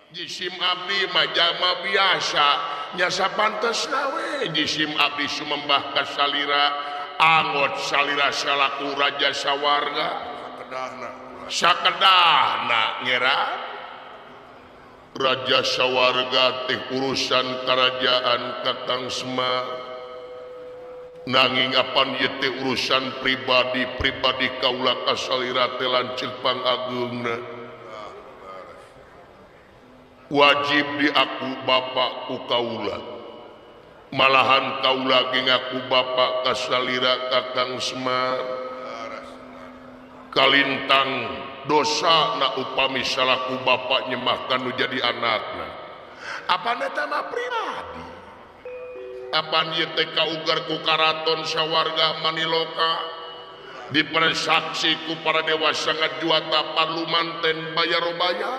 Jisim abdi mah jalma biasa nyasa pantesna we jisim abdi sumembah ka salira angot salira salaku raja sawarga sakedahna ngera raja sawarga teh urusan kerajaan Kakang Semar nanging apan ieu teh urusan pribadi-pribadi kaula ka salira teh lanceuk pangageungna wajib diaku bapak ku kaula malahan kaula ge ngaku bapak ka salira Kakang Semar kalintang dosa na upami salaku bapak nyemahkan nu jadi anakna apan eta mah pribadi apan ieu teh kaugar ku karaton sawarga maniloka dipersaksi ku para dewa sangat juata parlumanten bayarobaya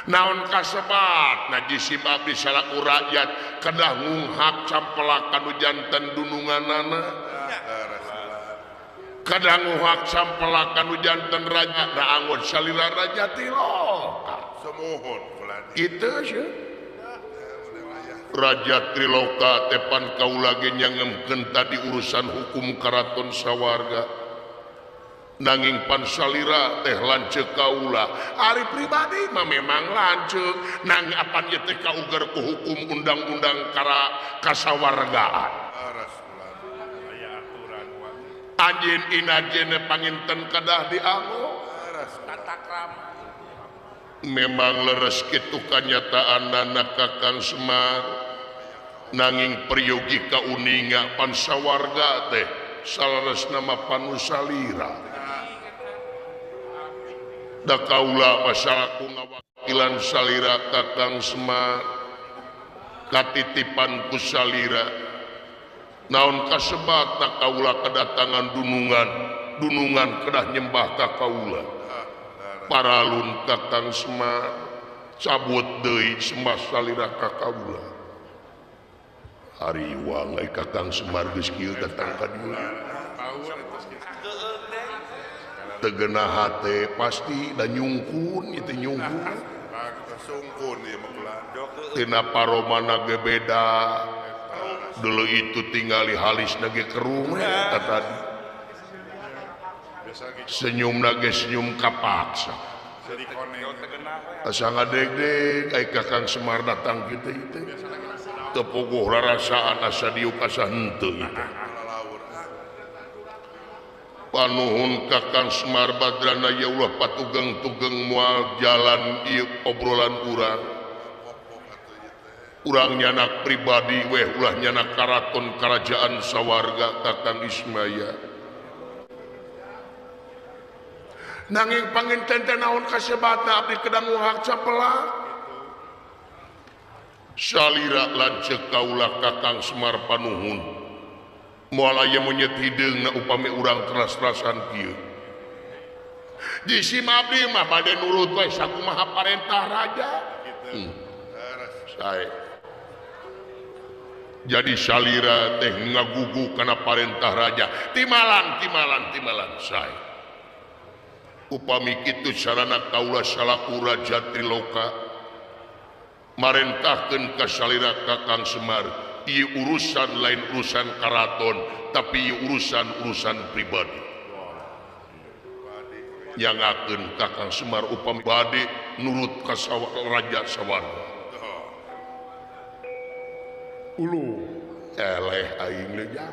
naon kasebat na jisim abdi salaku rakyat kedah ngunghak sampelakan nu janten dununganana kedah ngunghak sampelakan nu janten raja na angon salira raja Triloka sumuhun itu sih Raja Triloka tepan kaula ge nyangemkeun tadi urusan hukum karaton sawarga nanging pan salira teh lanceuk kaula ari pribadi mah memang lanceuk nanging apan ieu teh kaugar ku hukum undang-undang kasawargaan anjeun inajene panginten kedah dianggo memang leres kitu kanyataanana Kakang Semar nanging peryogi kauninga pan sawarga teh saleresna mah panusalira da kaula masalaku ngawakilan salira Kakang Semar katitipan ku salira naon kasebat tak kaula kedatangan dunungan dunungan kedah nyembah ka kaula paralun Kakang Semar cabut deui sembah salira ka kaula ari wang ai Kakang Semar geus kieu datang ka dieu tegena hate pasti dan nyungkun itu nyungkun tina paromana ge beda dulu itu tingali halis nage kerung eta tadi senyum nage senyum kapaksa asa ngadegdeg ai Kakang Semar datang kitu itu teu puguh rarasaan asa diuk asa henteu itu panuhun Kakang Semar Badrana ya Allah patugeng-tugeng moal jalan ieu obrolan urang urang nyanak pribadi weh ulah nyanak karaton kerajaan sawarga Kakang Ismaya nanging panginten teh naon kasebatna abdi kedah nguhak sapelak salira lanceuk kaula Kakang Semar panuhun moal aya monyet hideungna upami urang teras-terasan kieu jisim abdi mah bade nurut we sakumaha parentah raja sae jadi salira teh ngagugu kana parentah raja timalan timalan timalan sae upami kitu sarana kaula salaku raja Triloka marentahkeun ka salira Kakang Semar ieu urusan lain urusan karaton tapi ieu urusan-urusan pribadi nyangakeun Kakang Semar upami bade nurut ka raja sawarga ulu eleh aing leja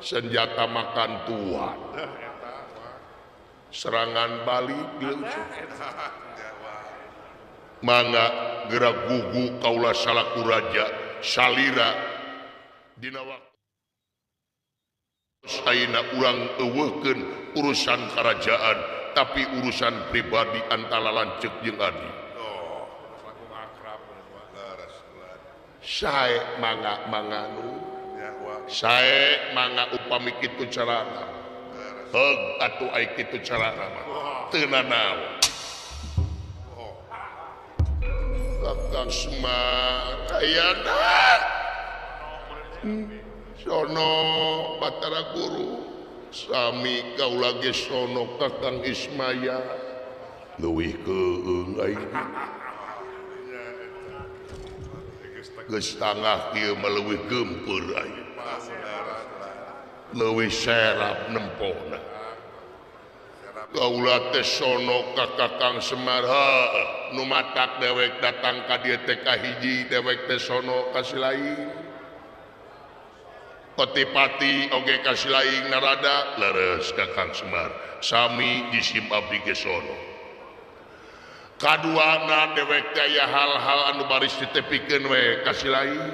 senjata makan tuan serangan balik mangga gerak gugu kaula salaku raja salira dina waktu ayeuna urang eueuhkeun urusan kerajaan tapi urusan pribadi antara lanceuk jeung adi sae mangga manganu sae mangga upami kitu carana heug atuh ai kitu carana mah teu nanaon Kakang Semar ayana sono Batara Guru sami kaula ge sono Kakang Ismaya Leuwih keung aing. Geus tangah kieu mah leuwih geumpeur aing. Leuwih serap nempona. Kaula teh sono ka Kakang Semar nu matak dewek datang ka dieu teh kahiji dewek teh sono ka si lain. Pati-pati oge ka si lain narada leres Kakang Semar sami jisim abdi ge sono. Kaduana dewek teh aya hal-hal anu baris ditepikeun we ka si lain.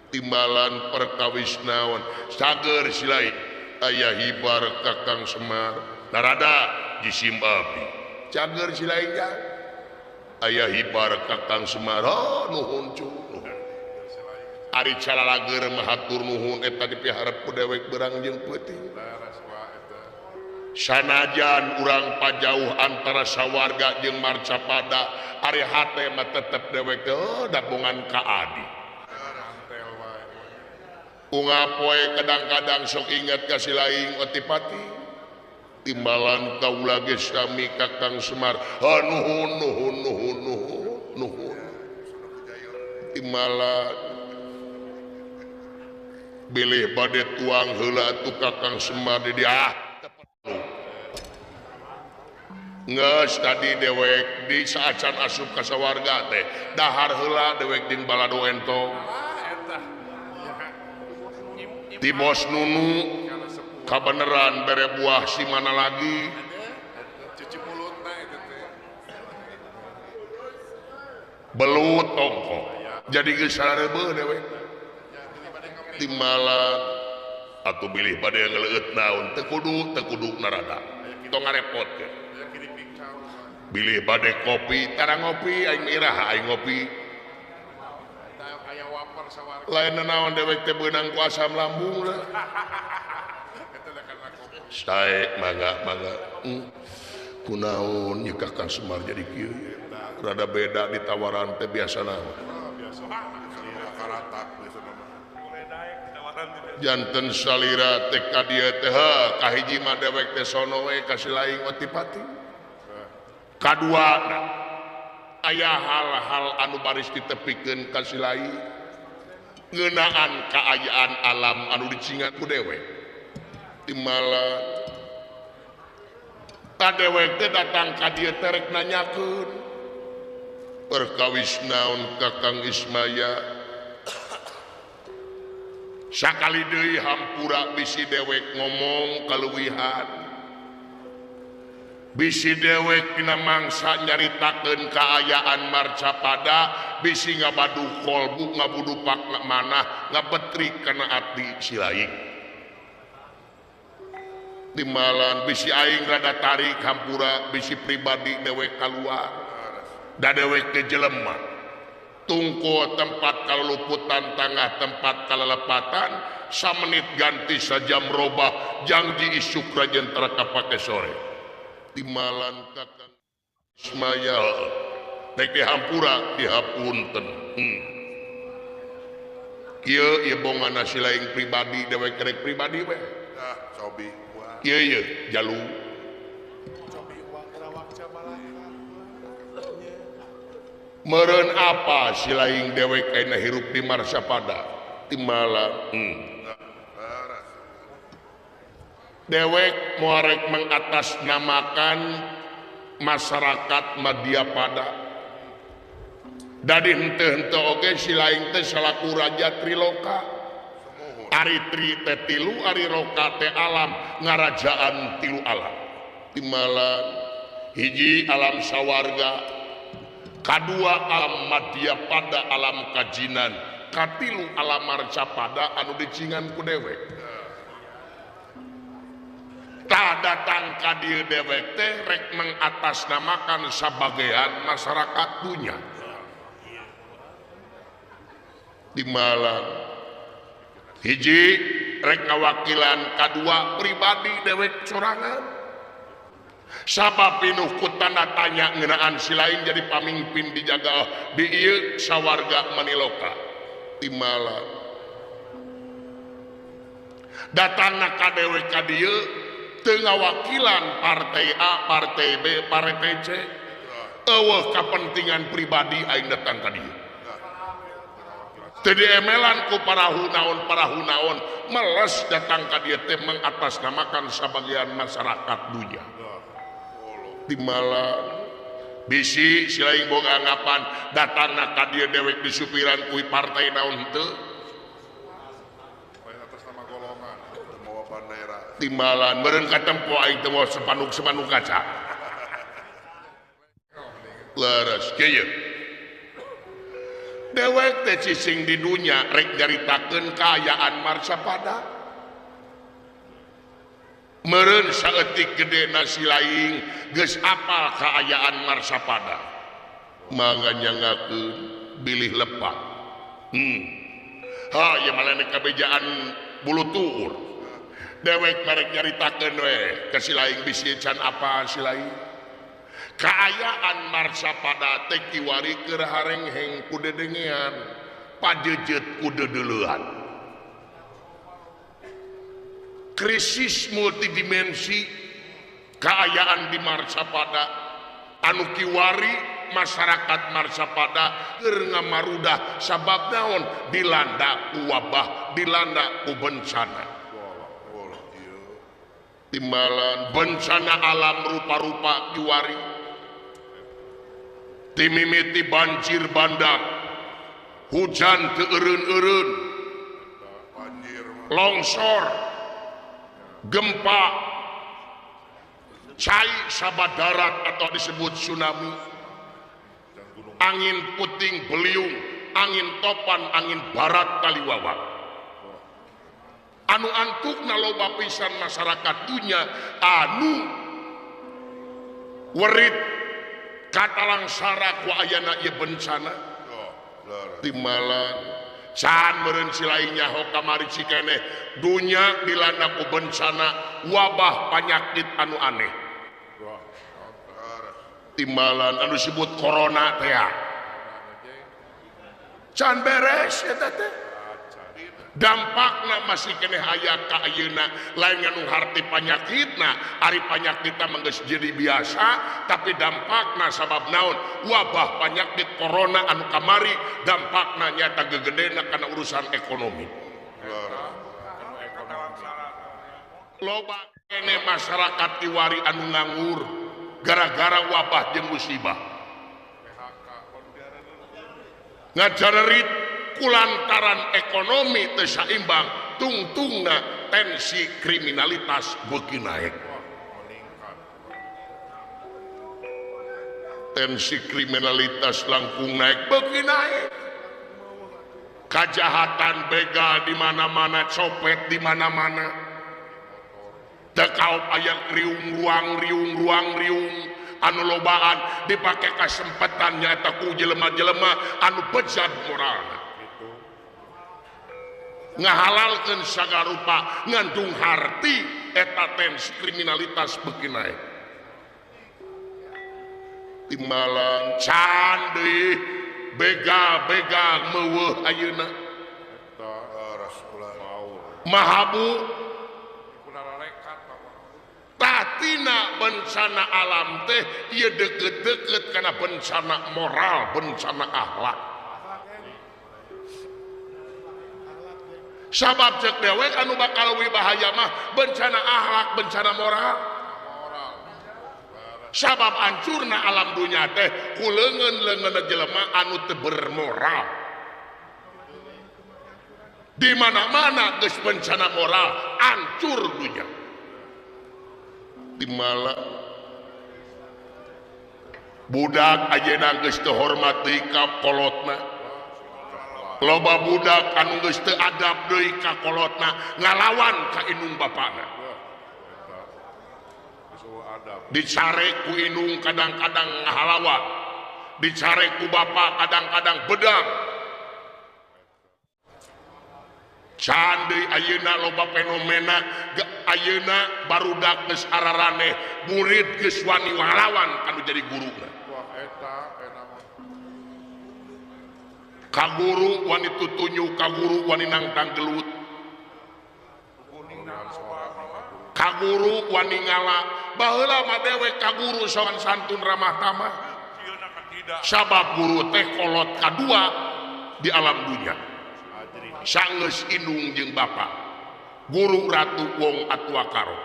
Timbalan perkawis naon sager si lain aya hibar Kakang Semar narada jisim abdi cager si lain nya aya hibar Kakang Semar oh, nuhun cu nuhun. Ari calalager mah hatur nuhun eta dipiharep ku dewek beurang jeung peuting. Sanajan urang pajauh antara sawarga jeung marcapada ari hate mah tetep dewek teh oh, dabongan ka adi. Unggal poe kadang-kadang sok inget ka si lain otipati. Timbalan kaula ge sami Kakang Semar oh, nuhun nuhun nuhun nuhun nuhun. Timbalan bilih bade tuang heula atuh Kakang Semar di dieu ah geus tadi dewek di saacan asup ka sawarga teh dahar heula dewek jeung balado entong ti bos Nunu kabeneran bere buah si mana lagi belut ongko jadi geus sareubeuh dewek timbalan atuh bilih bade ngeleueut naon teu kudu narada tong ngarepotkeun bilih bade kopi tara ngopi aing iraha aing ngopi lain naon dewek teh beunang ku asam lambung lah. Sae mangga mangga kunaon ieu Kakang Semar jadi kieu rada beda ditawaran teh biasa naon janten salira teh ka dieu teh kahiji mah dewek teh sono we ka si lain otipati. Kadua aya hal-hal anu baris ditepikeun ka si lain ngeunaan kaayaan alam anu dicingan ku dewek. Timbalan ta dewek teh datang ka dieu teh rek nanyakeun perkawis naon Kakang Ismaya. Sakali deui hampura bisi dewek ngomong kaluwihan bisi dewek dina mangsa nyaritakeun kaayaan marcapada bisi ngabadu kolbu ngabudu pak manah ngabetrik kana ati si lain. Timbalan bisi aing rada tarik hampura bisi pribadi dewek kaluar da dewek teh jelema tungku tempat kaluputan tangah tempat kalelepatan samenit ganti sajam robah janji isuk rajen tara kapake sore. Timbalan Kakang Ismaya rek dihampura dihapunten. Kieu ieu bongana si lain pribadi dewek rek pribadi we. Ah, cobi. Kieu ieu jalu. Meureun apa si lain dewek ayeuna hirup di Marsapada? Timbalan. Dewek moarek mengatasnamakan masyarakat Madyapada. Dadi henteu-henteu oge si lain teh salaku raja Triloka. Ari tri teh tilu, ari roka teh alam, ngarajaan tilu alam. Timbalan hiji alam sawarga, kadua alam Madyapada alam kajinan, katilu alam marcapada anu dicingan ku dewek. Tak datang ka dieu dewek teh rek mengatasnamakan sabagean masyarakat dunya. Timbalan hiji rek ngawakilan kadua pribadi dewek sorangan. Sabab pinuh ku tanda tanya ngeunaan si lain jadi pamimpin dijaga di ieu sawarga maniloka. Timbalan datangna ka dewek ka dieu teu ngawakilan partai A, partai B, partai C. Eueuh kapentingan pribadi aing datang ka dieu. Teu diemelan ku parahu naon meles datang ka dieu teh mengatasnamakan sabagian masyarakat dunya. Timbalan bisi si lain boga anggapan datangna ka dieu dewek disupiran ku partai naon henteu. Timbalan meureun katempo aing teh moal sepanduk-sepanduk kaca. Leres kieu. Dewek teh cicing di dunya rek nyaritakeun kaayaan Marsapada. Meureun saeutik gedena si laing geus apal kaayaan Marsapada. Mangga nyangakeun bilih lepat. Ha ieu mah lain kabejaan bulu tuur. Dewek marek nyaritakeun we ka si laing bisi can apal si laing. Kaayaan Marsapada teh kiwari keur harengheng ku dedengean, pajejet ku dedeleuan. Krisis multidimensi kaayaan di Marsapada anu kiwari masyarakat Marsapada keur ngamarudah sabab naon dilanda ku wabah, dilanda ku bencana. Timbalan bencana alam rupa-rupa kiwari. Timimiti banjir bandang, hujan teu eureun-eureun, longsor, gempa, cai sabadarat atau disebut tsunami, angin puting beliung, angin topan, angin barat kaliwawak. Anu antukna loba pisan masyarakat dunya anu werit katalangsara ku ayana ieu bencana. Timbalan can meureun si lain nyaho kamari cikeneh dunya dilanda ku bencana wabah panyakit anu aneh. Timbalan anu disebut corona teh can beres eta teh. Dampakna masih keneh aya ka ayeuna lain anu harti panyakitna, ari panyakitna mah geus jadi biasa tapi dampakna sabab naon wabah panyakit corona anu kamari dampakna nyata gegedena kana urusan ekonomi. Loba keneh masyarakat kiwari anu nganggur gara-gara wabah jeung musibah. Ngajarerit kulantaran ekonomi teu saimbang tungtungna tensi kriminalitas beuki naik. Tensi kriminalitas langkung naik beuki naik. Kajahatan begal di mana-mana, copet di mana-mana. Teu kaop aya riung ruang riung ruang riung anu lobaan dipake kasempetan nyaeta ku jelema-jelema anu bejat moralna. Ngahalalkeun sagarupa ngandung harti eta tensi kriminalitas beuki naik. Timbalan can deui begal-begal meuweuh ayeuna. Mahabu tatina bencana alam teh ieu deukeut-deukeut kana bencana moral, bencana akhlak. Sabab cek dewek anu bakal leuwih bahaya mah bencana akhlak, bencana moral. Sabab hancurna alam dunya teh ku leungeun-leungeunna jelema anu teu bermoral. Di mana-mana geus bencana moral, hancur dunya. Timala budak ayeuna geus teu hormat deui ka kolotna. Loba budak anu geus teu adab deui ka kolotna, ngalawan ka indung bapana. Dicarek ku indung kadang-kadang ngahalawan, dicarek ku bapa kadang-kadang bedang. Can deui ayeuna loba fenomena ayeuna barudak geus araraneh, murid geus wani ngalawan kanu jadi guruna. Ka guru wani tutunyu, ka guru wani nangtang gelut, ka Ka guru wani ngala baheula mah dewek ka guru sowan santun ramah tamah sabab guru teh kolot kadua di alam dunya sanggeus indung jeung bapa guru ratu wong atua karo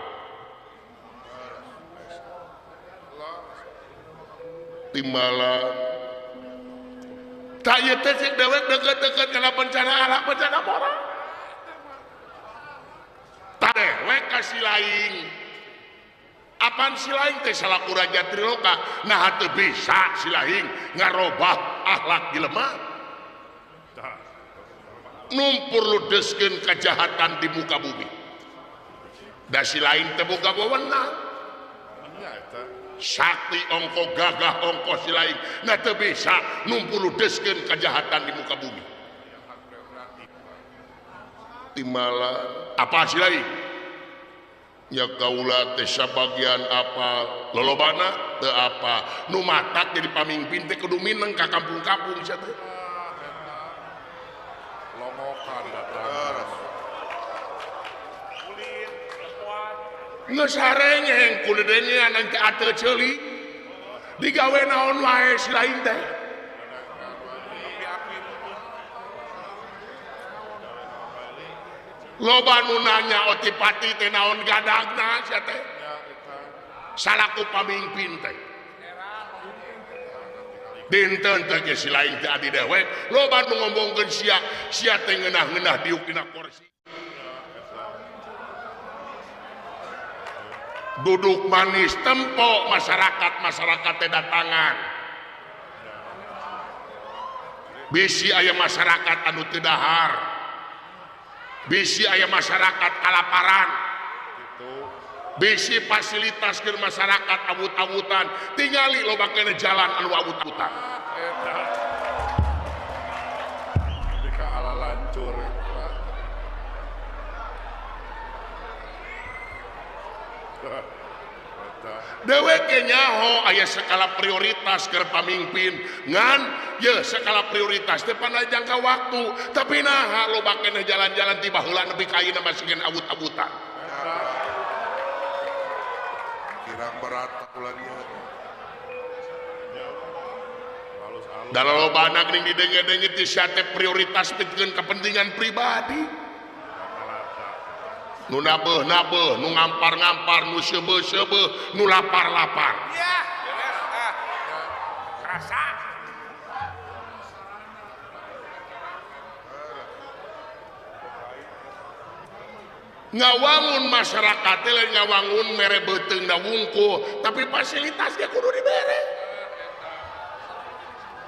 timbalan tak ieu teh cek dewek deket-deket kana bencana alam bencana moral tak dewek ka si lain apaan si lain teh salaku raja Triloka nah teu bisa si lain ngarobah akhlak jelema numpur ludeskeun kejahatan di muka bumi da si lain teh boga wewenang sakti ongko gagah ongko si lain nah teu bisa numpur ludeskeun kejahatan di muka bumi timbalan apa si lain nya kaula teh sabagian apa lolobana teu apa nu matak jadi pamimpin teh kudu mineng ka kampung-kampung sia teh geus sarengeng kudu dengean teh ateu ceuli digawe naon wae si lain teh loba nu nanya otipati teh naon gadagna sia teh salaku pamimpin teh dinten teh ge si lain teh adi dewek loba nu ngomongkeun sia sia teh ngeunah-ngeunah diuk dina kursi duduk manis tempo masyarakat masyarakat teh datangan bisi aya masyarakat anu teu dahar bisi aya masyarakat kalaparan bisi fasilitas keur masyarakat awut-awutan tingali loba keneh jalan anu awut-awutan dewek nyaho aya skala prioritas keur pamimpin ngan ye skala prioritas teh pandai jangka waktu tapi naha loba keneh jalan-jalan ti baheula nepi ka ayeuna masih keneh awut-awutan kirang berat ulah dia da lolobana geuning didenge-denge ti sia teh prioritas pikeun kepentingan pribadi nu nabeuh-nabeuh, nu ngampar-ngampar, nu seubeuh-seubeuh, nu lapar-lapar. Iya, rasa. Ngawangun masyarakat teh lain ngawangun mere beuteung da wungkul, tapi fasilitas ge kudu dibere.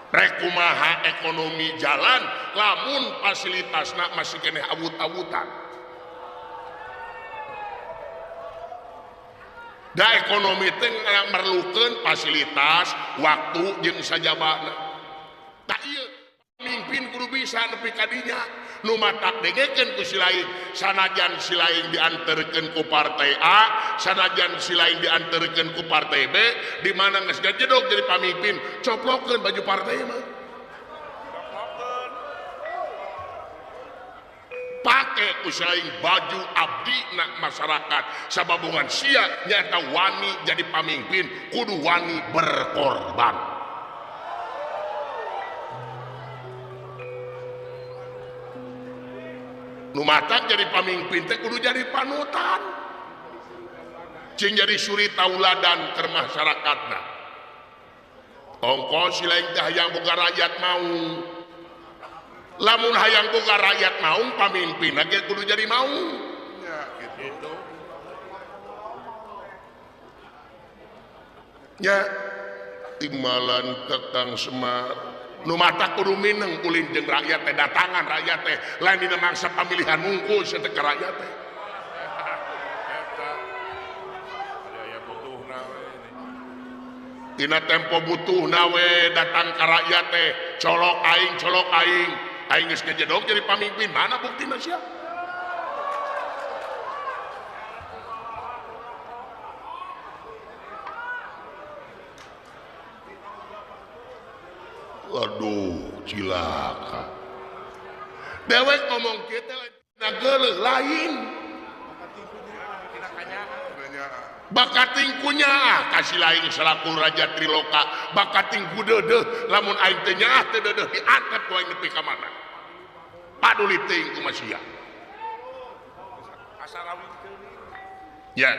Rek kumaha ekonomi jalan, lamun fasilitasna masih keneh awut-awutan. Da ekonomi teh merlukeun fasilitas, waktu jeung sajabana. Tak ieu pamimpin kudu bisa nepi ka dinya nu matak dengekeun ku si lain, sanajan si lain dianterkeun ku partai A, sanajan si lain dianterkeun ku partai B, di mana geus gajedog jadi pamimpin, coplokeun baju partai mah. Pake usahain baju abdi nak masyarakat sababungan sia nyata wani jadi pamimpin kudu wani berkorban nu matak jadi pamimpin teh kudu jadi panutan cing jadi suri tauladan keur masyarakatna ongko si lain teh hayang boga rakyat mau lamun hayang boga rakyat mau pamimpin lagi kudu jadi mau ya gitu ya timbalan Kakang Semar nu matak kudu mineng ulin jeung rakyat teh datangan rakyat teh lain dina mangsa pamilihan mungkul sia teh ka rakyat teh dina tempo butuhna we datang ka rakyat teh colok aing aing geus ngejedog jadi pamimpin mana buktina sia waduh cilaka dewek ngomong kieu teh lain geuleuh lain Bakating ku nyaah kasih lain selaku Raja Triloka bakating ku deudeuh lamun aing teh nyaah teh deudeuh diangkat ku aing nepi ka mana paduli teuing kumaha sia ya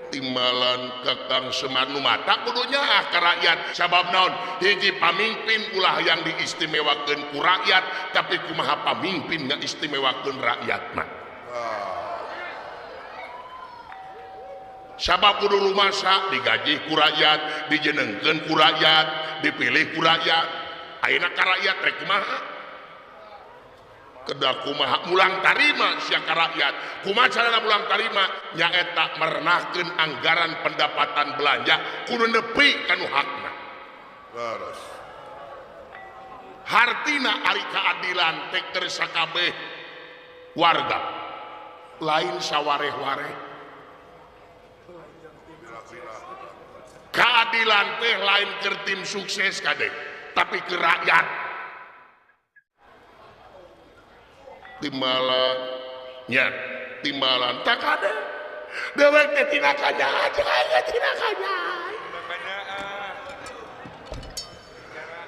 timbalan Kakang Semar nu mata kudu nyaah ka rakyat sabab naon hiji pamimpin ulah yang diistimewakeun ku rakyat tapi kumaha pamimpin ngaistimewakeun rakyat mah. Sabab kudu rumasa digaji ku rakyat, dijenengkeun ku rakyat, dipilih ku rakyat. Ayeuna ka rakyat rek kumaha? Kedah kumaha mulang tarima sia ka rakyat. Kumaha carana mulang tarima? Nyaeta merenahkeun anggaran pendapatan belanja kudu nepi ka nu hakna. Leres. Hartina ari keadilan teh keur sakabeh warga. Lain sawareh-wareh. Keadilan teh lain keur tim sukses kade tapi ke rakyat. Timbalan nya timbalan tak kade dewek teh tina kanyaan tina kanyaan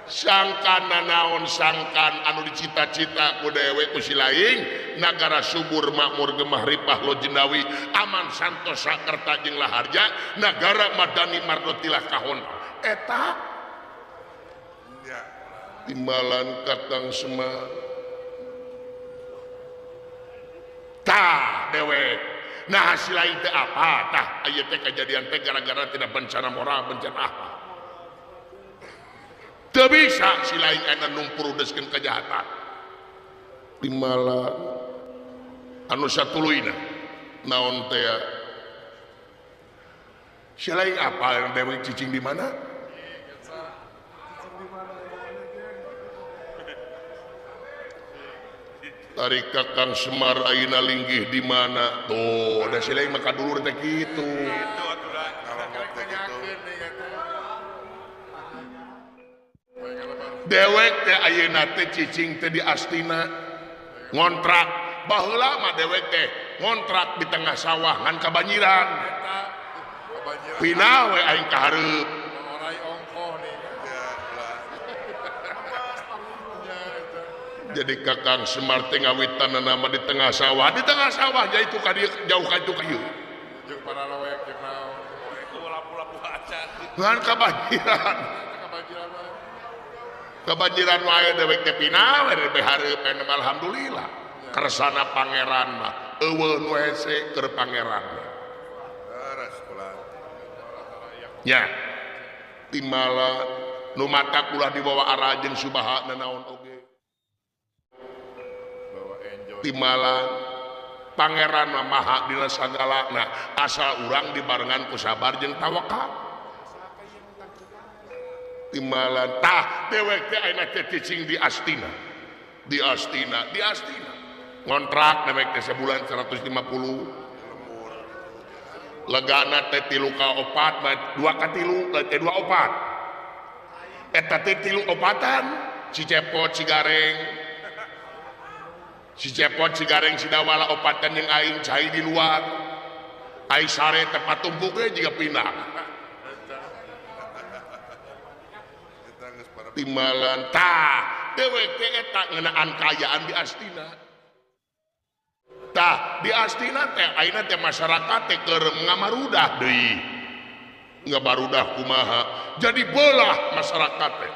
sangkan nanaon sangkan anu dicita-cita ku dewek ku si lain nagara subur makmur gemah ripah lo jendawi aman santosa kerta jeung laharja nagara madani mardotilah kahon eta timbalan Kakang Semar tah dewek nah hasil lain teh apa tah aya teh kejadian teh gara-gara tidak bencana moral bencana apa teu bisa si lain anu numpurudeskeun kejahatan timbalan anu satuluyna naon teh si lain apa dewek cicing di mana tarik Kakang Semar ayeuna linggih di mana tuh da si lain mah kadulur teh kitu. Dewek teh ayeuna teh cicing teh di Astina ngontrak baheula mah dewek teh ngontrak di tengah sawah ngan kabanjiran pindah we aing ka hareup. Jadi Kakang Semar teh ngawitan nama di tengah sawah yaitu ka dieu jauh ka itu ka ieu ngan kabanjiran kebanjiran wae dewek teh pindah we di hareup alhamdulillah kersana pangeran mah eueuh nu hese keur pangeran nya timbalan nu mata ulah dibawa arah jeung subaha nanaon oge timbalan pangeran mah maha dina sagalana asal urang dibarengan ku sabar jeung tawakal timbalan tah dewek teh ayeuna teh cicing di Astina di Astina di Astina ngontrak dewek teh sebulan 150 legana teh 3 ka 4 2 ka 3 teh 2 4 eta teh 3 opatan si Cepot si Gareng si Cepot si Gareng si Dawala opatan yang aing cai di luar aing sare tempat tumpuk ge jiga pindah timbalan tah dewek teh eta ngeunaan kaayaan di Astina tah di Astina teh ayeuna teh masyarakat teh keur ngamarudah deui ngabarudah kumaha jadi belah masyarakat teh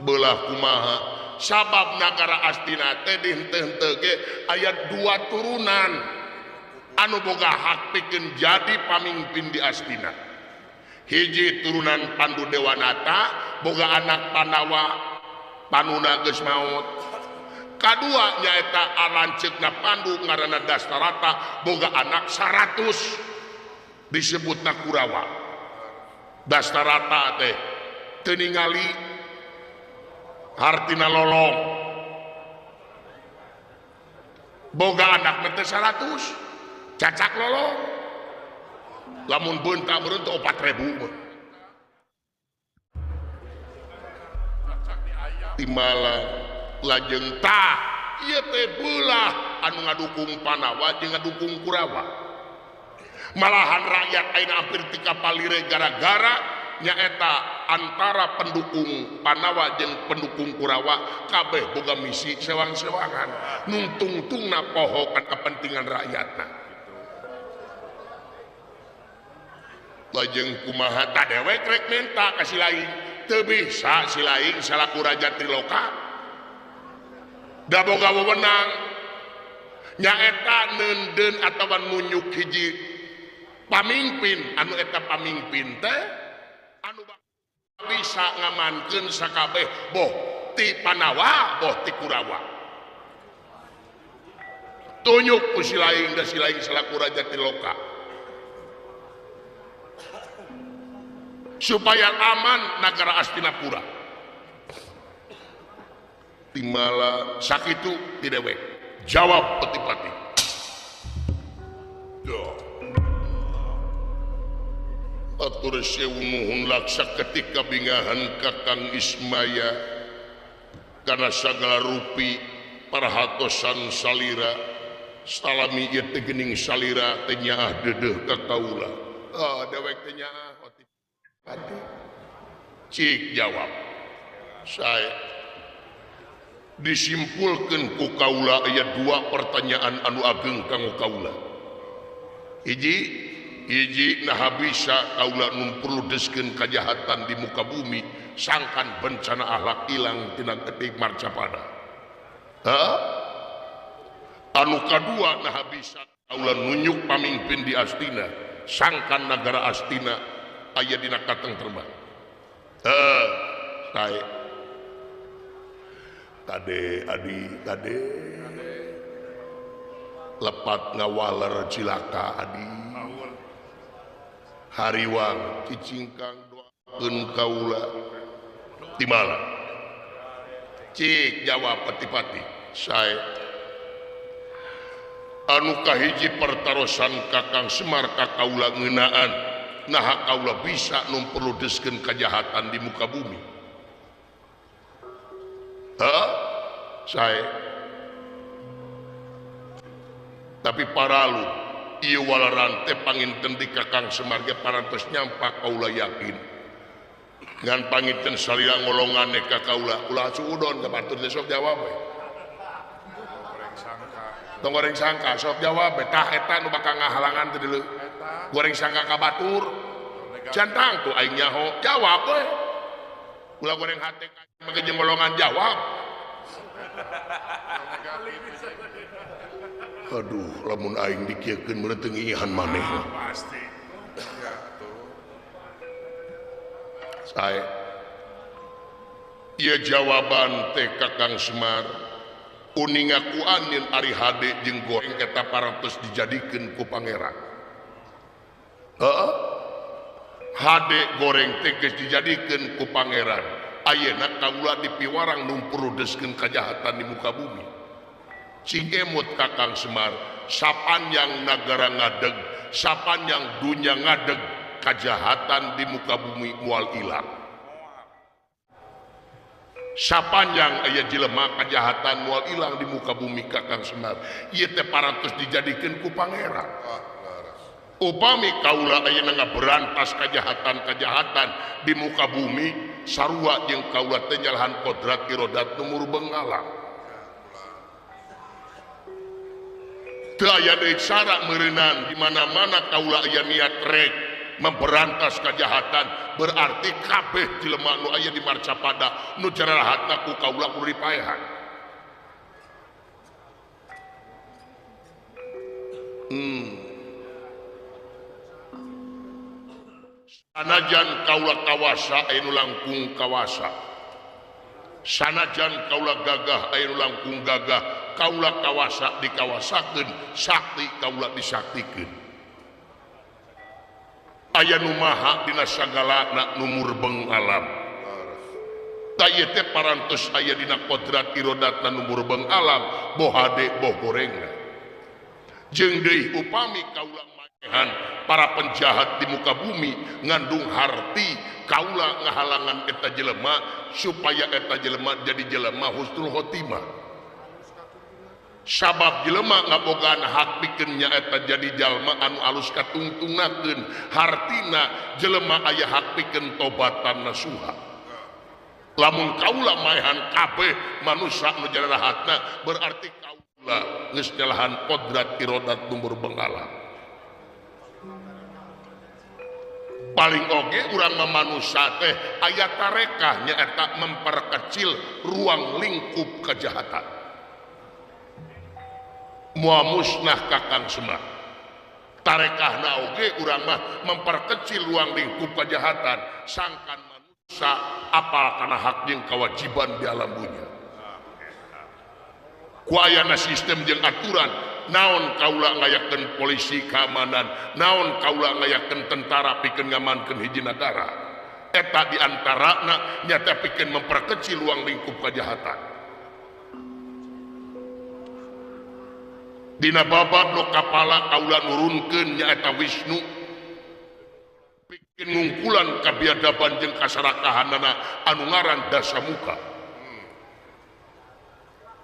belah kumaha sabab nagara Astina teh dihenteu-henteu ge aya dua turunan anu boga hak pikeun jadi pamimpin di Astina. Hiji turunan Pandu Dewanata boga anak Pandawa Panuna geus maot. Kadua nyaeta alanceukna Pandu ngaranna Dastarata boga anak 100 disebutna Kurawa. Dastarata teh teu ningali hartina lolong. Boga anak teh 100 cacak lolong. Lamun beunta meureun teh 4000 mah. Timbalan lajeng tah ieu teh beulah anu ngadukung Pandawa jeung ngadukung Kurawa. Malahan rakyat ayeuna hampir tika palire gara-gara nyaeta antara pendukung Pandawa jeung pendukung Kurawa kabeh boga misi sewang-sewangan nungtungtungna poho kan kepentingan rakyatna. Lajeng kumaha ta dewek rek minta ka si lain teu bisa si lain salaku raja Triloka da boga wewenang nyaeta neundeun atawa nunjuk hiji pamimpin anu eta pamimpin teh anu bisa ngamankeun sakabeh boh ti Pandawa boh ti Kurawa. Tunjuk ku si lain da si lain salaku raja Triloka supaya aman nagara Astinapura. Timala sakitu ti dewek jawab peti-pati. Atur sewu nuhun laksa ketika bingahan Kakang Ismaya karena sagala rupi parhatosan salira salami ieu teh geuning salira teh nyaah deudeuh ka kaula. Ah dewek teh nyaah pati. Cik jawab saya disimpulkeun ku kaula aya dua pertanyaan anu ageng kanggo kaula. Hiji nah bisa kaula numperludeskeun kajahatan di muka bumi sangkan bencana akhlak ilang tina ketik marcapada. Hah? Anu kadua nah bisa kaula nunjuk pamimpin di Astina sangkan nagara Astina aya dina kateng terbang. Heeh, sae. Kade adi kade lepat ngawaler cilaka adi. Hariwang cicingkang doakeun kaula timala. Cik jawab pati-pati sae. Anu kahiji pertarosan Kakang Semar ka kaula ngeunaan naha kaula bisa numperludeskeun kajahatan di muka bumi. Hah? Sae. Tapi paralu ieu walaran teh panginten di Kakang Semar ge parantos nyampak kaula yakin. Ngan panginten salira ngolongane ka kaula ulah suudon ka batur teh sok jawab we. Tong goreng sangka sok jawab we tah eta nu bakal ngahalangan teh deuleu. Goreng sangka ka batur. Cantang tuh aing nyaho jawab we. Ulah goreng hate make jeung ngolongan jawab. Aduh, lamun aing dikieukeun meun teu ngiihan maneh. Pasti. Ya tuh. Sae. Ieu jawaban teh Kakang Semar. Uninga ku anjeun ari hade jeung goreng eta parantos dijadikeun ku pangeran. Heeh. Hade goreng teh geus dijadikeun ku pangeran. Ayeuna kaula dipiwarang numpurudeskeun kajahatan di muka bumi. Cing emut Kakang Semar, sapanjang nagara ngadeg, sapanjang dunya ngadeg, kajahatan di muka bumi moal ilang. Sapanjang aya jelema kajahatan moal ilang di muka bumi Kakang Semar. Ieu teh parantos dijadikeun ku pangeran. Upami kaula ayeuna ngaberantas kajahatan-kajahatan di muka bumi, sarua jeung kaula teh nyalahan kodrat irodat nu murbeng alam. Teu aya deui cara meureunan di mana-mana kaula aya niat rek memberantas kejahatan berarti kabeh jelema nu aya di marcapada nu jarahatna ku kaula kudu dipaehan. Sanajan kaula kawasa aya nu langkung kawasa. Sanajan kaula gagah aya nu langkung gagah. Kaula kawasa dikawasakeun, sakti kaula disaktikeun. Aya nu maha dina sagalana nu murbeng alam. Ta ieu teh parantos aya dina kodrat irodatna nu murbeng alam, boh hade boh gorengna. Jeung deui upami kaula maehan para penjahat di muka bumi ngandung harti kaula ngahalangan eta jelema supaya eta jelema jadi jelema husnul khotimah. Sabab jelema ngabogaan hak pikeun nyaeta jadi jalma anu alus katungtungnakeun hartina jelema aya hak pikeun tobatan nasuha. Lamun kaula maehan kabeh manusia nu jadi rahatna berarti kaula geus nyalahan kodrat irodat lumbur benggala. Paling oge urang mah manusia teh aya tarekah nyaeta memperkecil ruang lingkup kejahatan. Moal musnah Kakang Semar. Tarekahna oge urang mah memperkecil ruang lingkup kejahatan sangkan manusia apal kana hak jeung kewajiban di alam dunya. Ku ayana sistem jeung aturan naon kaula ngayakeun polisi keamanan, naon kaula ngayakeun tentara pikeun ngamankeun hiji nagara. Eta di antarana nyata pikeun memperkecil ruang lingkup kejahatan. Dina babad lokapala kaula nurunkeun nyaeta Wisnu pikeun ngungkulan kabiadaban jeung kasarakahanana anu ngaran Dasamuka.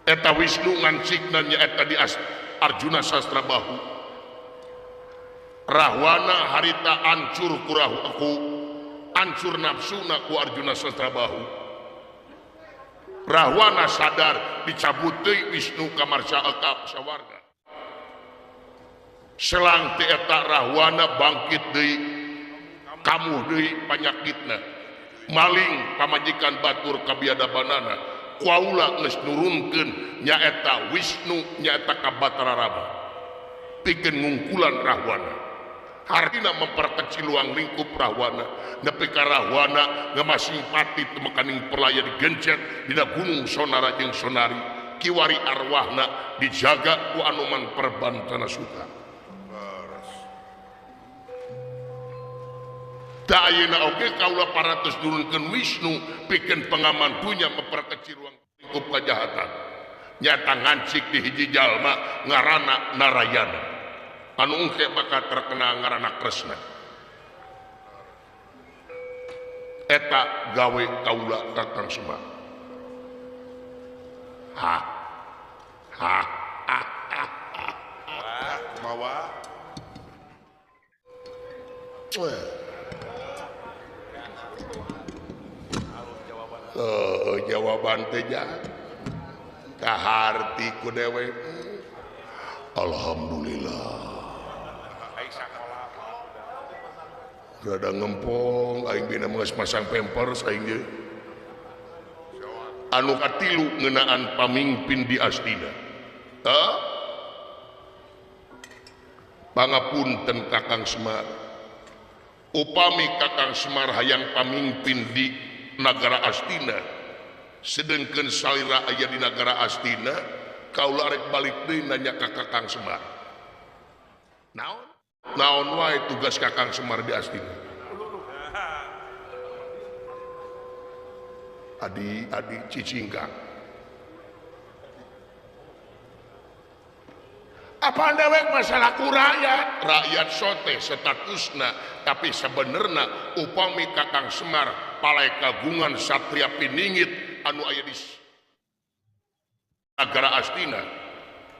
Eta Wisnu ngancikna nyaeta di Arjuna Sastrabahu. Rahwana harita ancur ku aku ancur nafsuna ku Arjuna Sastrabahu. Rahwana sadar dicabut deui Wisnu ka marsa ka sawarga. Selang ti eta Rahwana bangkit deui kamuh deui panyakitna maling pamajikan batur kabiadabanana kaula geus nurunkeun nyaeta Wisnu nyaeta ka Batara Rama pikeun ngungkulan Rahwana. Hartina memperkecil ruang lingkup Rahwana nepi ka Rahwana ngamasing pati temekaning perlaya digencet dina gunung Sonara jeung Sonari kiwari arwahna dijaga ku Anoman Perbantana Suta. Da ayeuna oge kaula paratos nurunkeun Wisnu pikeun pengaman dunya memperkecil ruang lingkup kejahatan. Nyata ngancik di hiji jalma ngaranna Narayana. Anu engke bakal terkenal ngaranna Kresna. Eta gawe kaula Kakang Semar. Ha ha ha ha ha. Kumaha? Oh, jawaban teh kaharti ku dewe. Alhamdulillah. Rada ngempong aing bina geus masang pampers aing ge. Anu katilu ngeunaan pamingpin di Astina. Hah? Pangapunten Kakang Semar. Upami Kakang Semar hayang pamingpin di nagara Astina, sedengkeun salira aya di nagara Astina, kaula arek balik deui nanya ka Kakang Semar. Naon? Naon wae tugas Kakang Semar di Astina? Adi-adi cicingkang. Apa dewek masalah ku rakyat? Rakyat sote statusna, tapi sebenarnya upami Kakang Semar palai kagungan satria piningit anu aya di nagara Astina,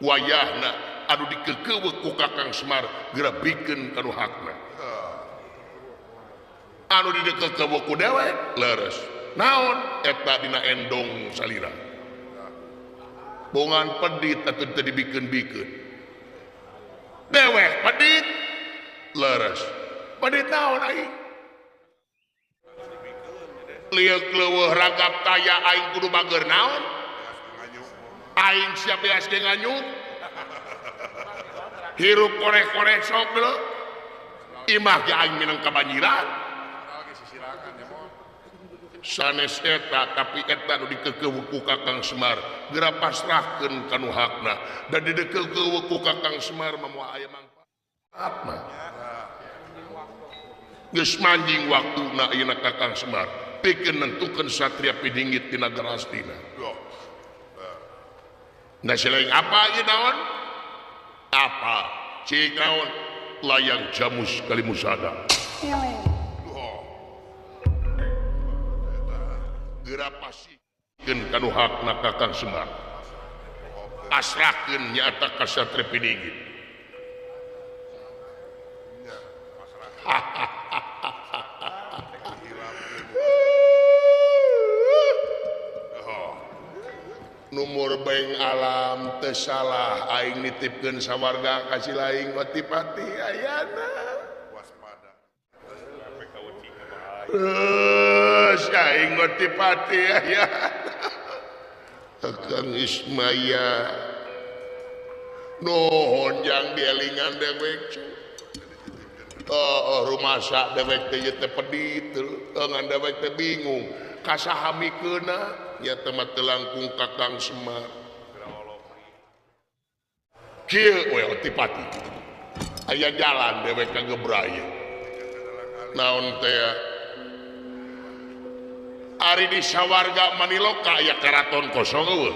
wayahna anu dikekeuweuk ku Kakang Semar geura bikeun kanu hakna. Anu dikekeuweuk ku dewek leres. Naon eta dina endong salira. Bongan pedit atuh teu dibikeun-bikeun. Dewek pedit leres. Pedit naon aing? Lieuk leuweuh ragap taya aing kudu bager naon? Aing siap beas ge nganyuk. Hirup korek-korek sok deuleu. Imah ge aing minang kabanjiran. Sanes eta tapi eta nu dikekeuweuk ku Kakang Semar geura pasrahkeun ka nu hakna dan dikekeuweuk ku Kakang Semar mah moal aya mangfaatna. Geus manjing waktuna ayeuna Kakang Semar pikeun nentukeun satria piningit di nagara Astina. Nah selain apa ieu naon? Apa? Cik naon? Layang Jamus Kalimusada. Geura pasikeun kanu hakna Kakang Semar. Pasrahkeun nyaeta ka Satria Piningit. Numur beng alam teu salah aing nitipkeun sawarga ka si laing Otipati ayana. Waspada. Geus aing Otipati ayana. Akang Ismaya nuhun jang dielingan dewek. Oh, rumasa dewek teh ieu teh pedit, ngan dewek teh bingung. Kasaha mikeuna nya teh mah teu langkung Kakang Semar. Kieu we Otipati. Aya jalan dewek ka Gebraya. Naon teh ari di sawarga Maniloka aya karaton kosong eueuh.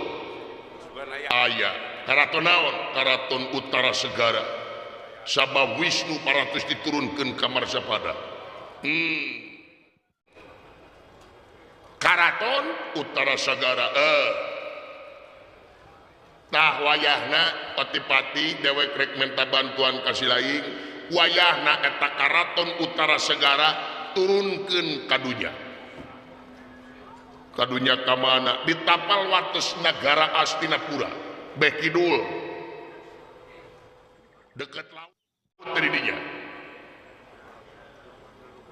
Aya karaton naon? Karaton Utara Segara. Sabab Wisnu paratus diturunkeun ka Marsapada. Karaton Utara Segara. Tah wayahna Otipati dewek rek menta bantuan ka si laing, wayahna eta Karaton Utara Segara turunkeun ka dunya. Kadunya ka mana? Di tapal wates nagara Astinapura, beh kidul. Deket laut didinya.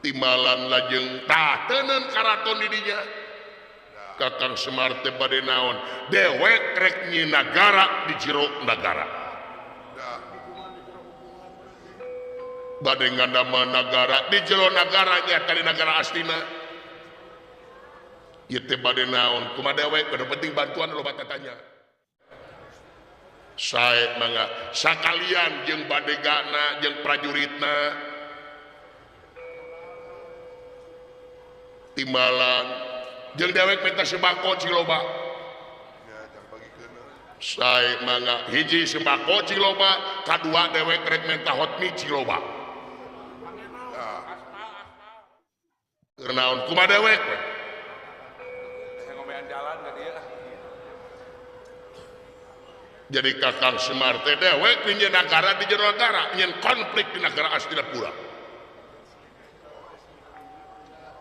Timbalan lajeng tah teuneun karaton didinya. Kakang Semar teh bade naon? Dewek rek nyi nagara di jero nagara. Bade ngandama nagara di jero nagara nya tadi nagara Astina. Ieu teh bade naon? Kumaha dewek kudu penting bantuan loba tatanya. Sae mangga sakalian jeung badegana jeung prajuritna. Timbalan jeung dewek minta sembako cing loba. Sae mangga hiji sembako cing loba, kadua dewek rek minta hotmi cing loba. Keur naon kumaha dewek we? Jadi Kakang Semar teh dewek nyeun nagara di jero nagara, nyeun konflik di nagara Astinapura.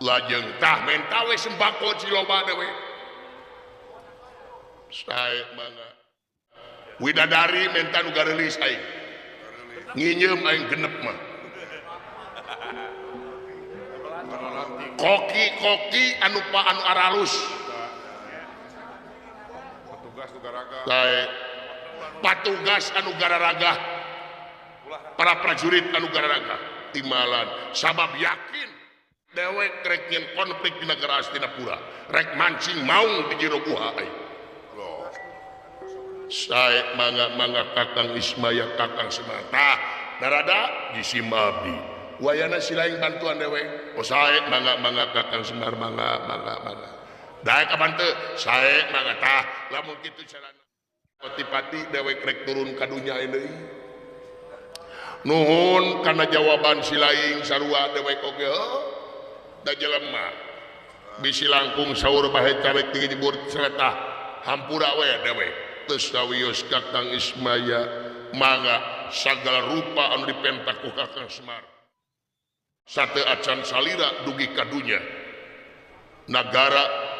Lajeng tah menta we sembako cing loba dewek. Sae mangga. Widadari menta nu gareulis aing. Nginyeum aing genep mah. Koki-koki anu pa anu aralus. Petugas nu garaga. Sae. Patugas anu gararaga, para prajurit anu gararaga timbalan sabab yakin dewek rek nyeun konflik di nagara Astinapura, rek mancing maung di jero guha aing. Sae mangga mangga Kakang Ismaya Kakang Semar tah narada disimabi wayana si laing bantuan dewek. Oh sae mangga mangga Kakang Semar mangga mangga mangga daek kapan teu sae mangga tah lamun kitu carana Otipati dewek rek turun ka dunya deui. Nuhun kana jawaban si laing sarua dewek oge heuh da jelema bisi langkung saur bahe carek ti nyebur ceretah hampura we dewek. Teu sawios Kakang Ismaya mangga sagala rupa anu dipentak ku Kakang Semar. Sate acan salira dugi ka dunya nagara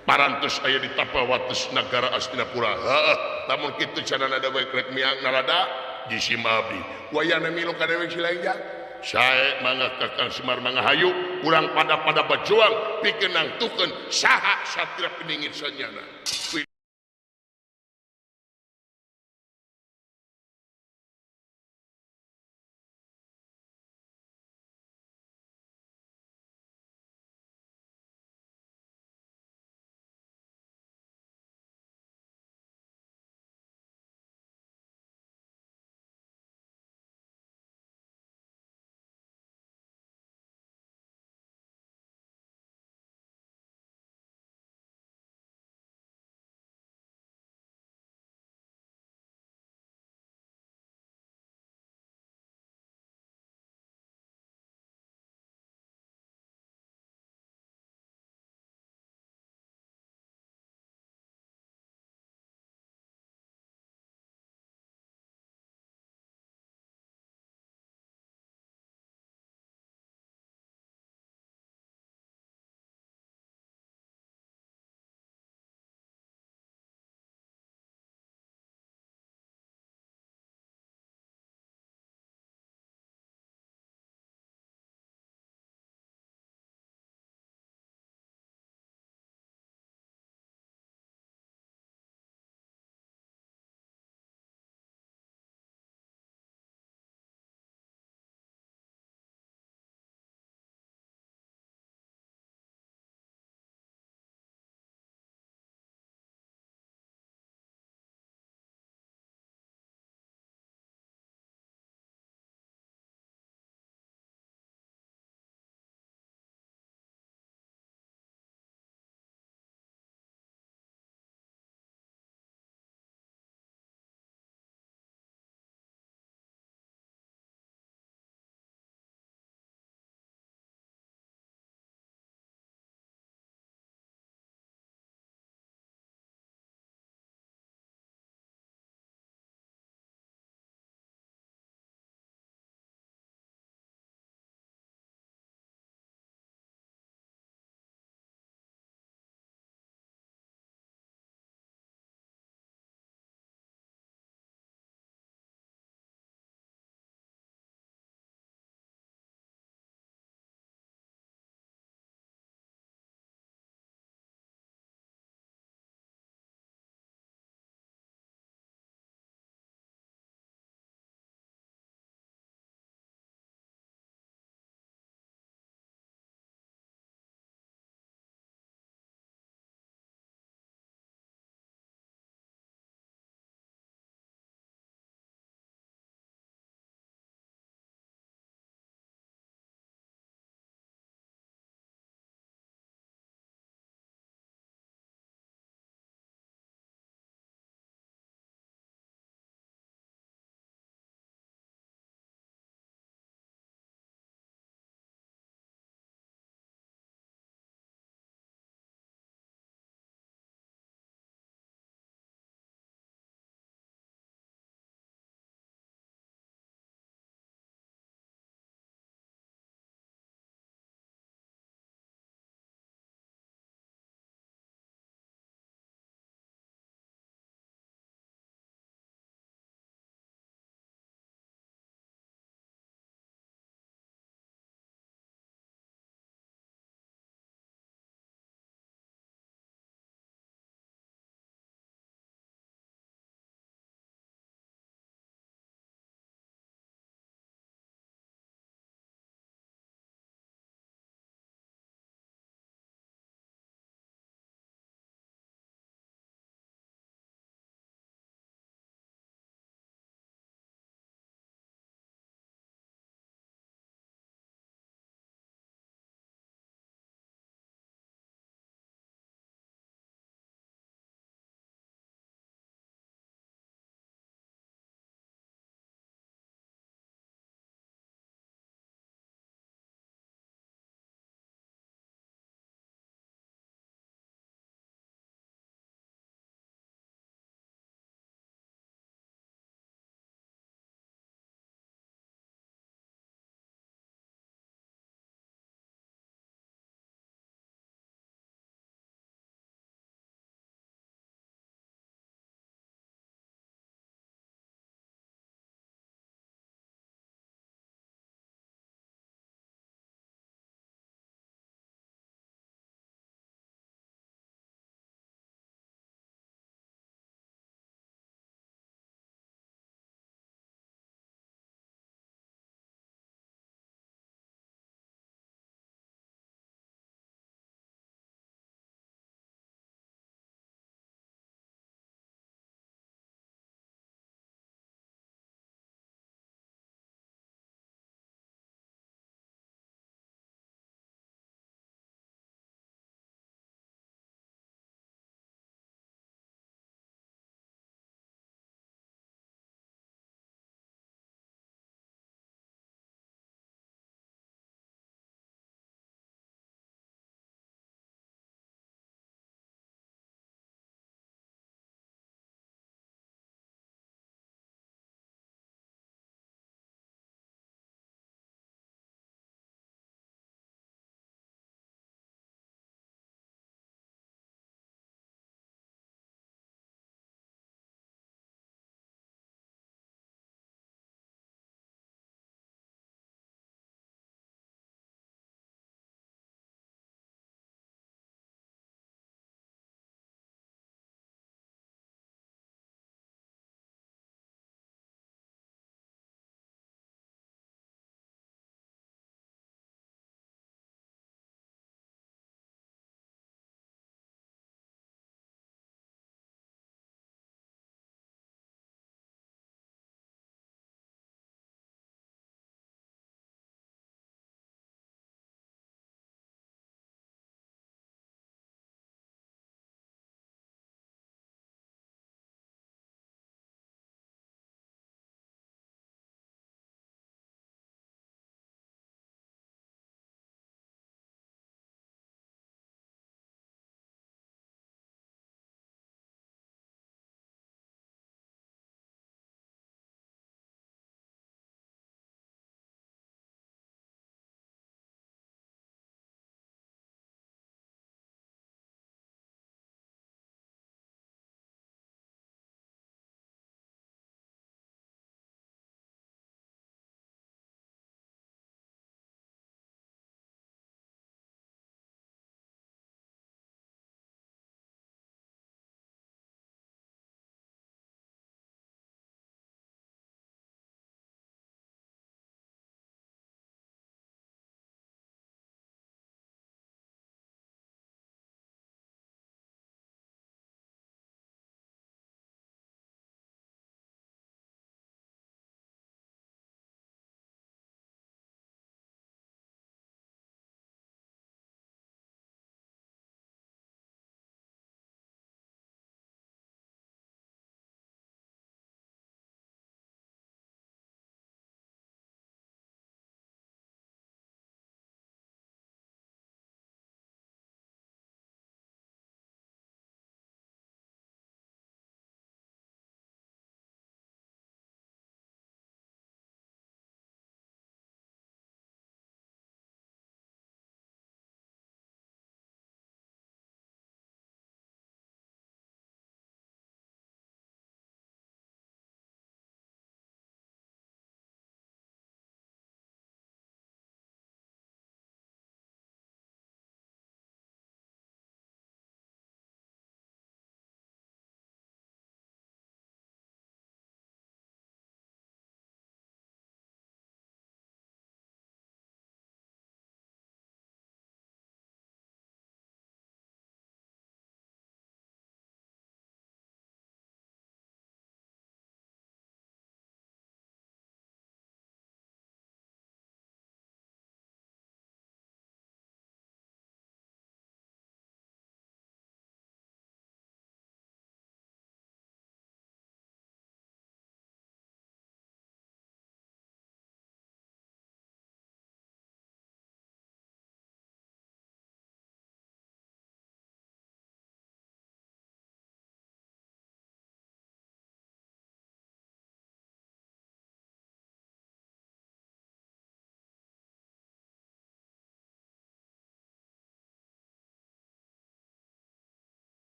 parantos aya di tapa wates nagara Astinapura. Heeh, lamun kitu carana dewek rek miang narada disimabi. Wayana milu ka dewek si lain ja. Sae mangga Kakang Semar mangga hayu urang pada-pada berjuang pikeun nangtukeun saha Satria Piningit sanyana.